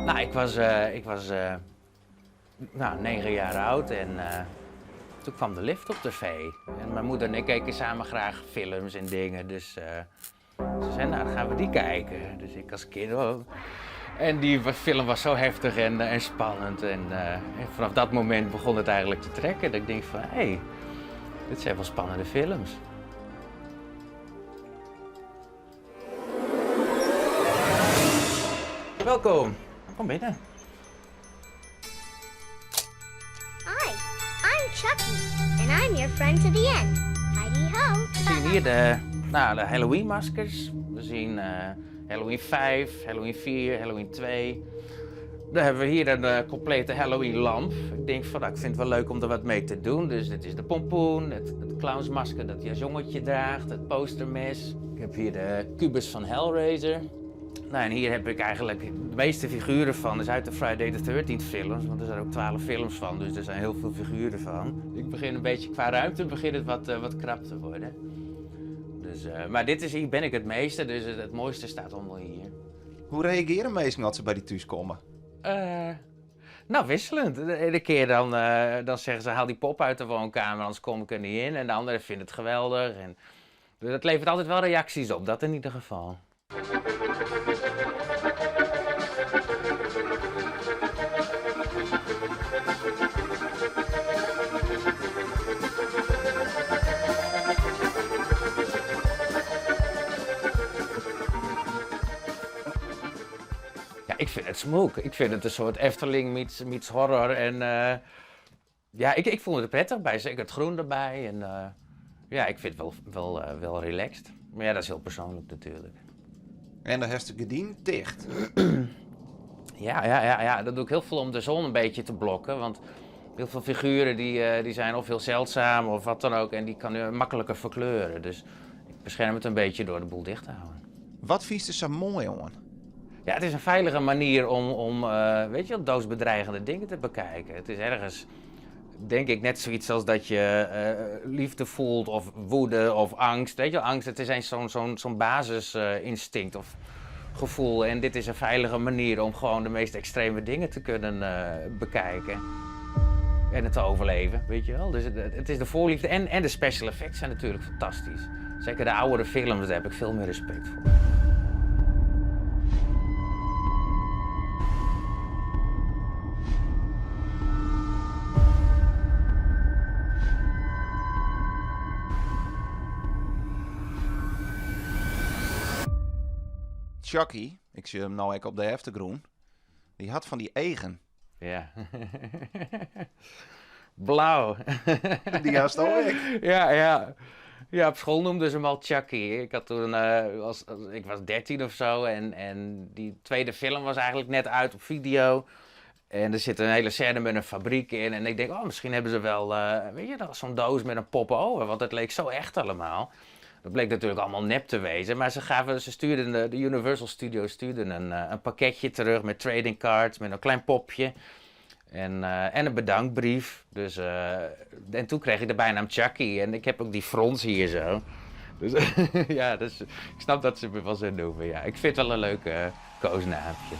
Nou, ik was, ik was nou, 9 jaar oud en toen kwam de lift op tv. En mijn moeder en ik keken samen graag films en dingen, dus ze zei, nou, dan gaan we die kijken. Dus ik als kind, oh. En die film was zo heftig en spannend. En vanaf dat moment begon het eigenlijk te trekken. Dat ik denk van, hé, hey, dit zijn wel spannende films. Welkom, kom binnen. Hi, I'm Chucky and I'm your friend to the end. Heidi ho. We zien hier de, nou, de Halloween maskers. We zien Halloween 5, Halloween 4, Halloween 2. Dan hebben we hier een complete Halloween lamp. Ik denk van, nou, ik vind het wel leuk om er wat mee te doen. Dus dit is de pompoen, het clownsmasker dat je jongetje draagt, het postermes. Ik heb hier de kubus van Hellraiser. Nou, en hier heb ik eigenlijk de meeste figuren van, dus uit de Friday the 13th films, want er zijn ook 12 films van, dus er zijn heel veel figuren van. Ik begin een beetje qua ruimte, begint het wat krap te worden. Dus, maar dit is, hier ben ik het meeste, dus het mooiste staat allemaal hier. Hoe reageren mensen als ze bij die thuis komen? Nou, wisselend. De ene keer dan zeggen ze, haal die pop uit de woonkamer, anders kom ik er niet in. En de andere vindt het geweldig. En, dus dat levert altijd wel reacties op, dat in ieder geval. Ja, ik vind het smoek. Ik vind het een soort Efteling meets horror. En ja, ik voel me er prettig bij. Zeker het groen erbij. En ja, ik vind het wel relaxed. Maar ja, dat is heel persoonlijk natuurlijk. En dan heeft de gordijn dicht. Ja, ja, ja, ja, dat doe ik heel veel om de zon een beetje te blokken. Want heel veel figuren die zijn of heel zeldzaam of wat dan ook. En die kan je makkelijker verkleuren. Dus ik bescherm het een beetje door de boel dicht te houden. Wat vies is zo mooi, jongen? Ja, het is een veilige manier om doodsbedreigende dingen te bekijken. Het is ergens, denk ik, net zoiets als dat je liefde voelt of woede of angst. Angst, het is eens zo'n basisinstinct of gevoel. En dit is een veilige manier om gewoon de meest extreme dingen te kunnen bekijken. En het te overleven, weet je wel. Dus het is de voorliefde en de special effects zijn natuurlijk fantastisch. Zeker de oudere films, daar heb ik veel meer respect voor. Chucky, ik zie hem nou ook op de achtergrond, die had van die eigen. Ja. Blauw. Die had ook ik. Ja, ja. Ja, op school noemden ze hem al Chucky. Ik had toen was, als, ik was 13 of zo en die tweede film was eigenlijk net uit op video. En er zit een hele scène met een fabriek in en ik denk, oh, misschien hebben ze wel zo'n doos met een pop over, want het leek zo echt allemaal. Dat bleek natuurlijk allemaal nep te wezen, maar ze gaven, ze stuurden de, de Universal Studios stuurde een pakketje terug met trading cards, met een klein popje en een bedankbrief. Dus, en toen kreeg ik de bijnaam Chucky en ik heb ook die frons hier zo. Dus, ja, dus ik snap dat ze me wel zo noemen. Ja. Ik vind het wel een leuk koosnaampje.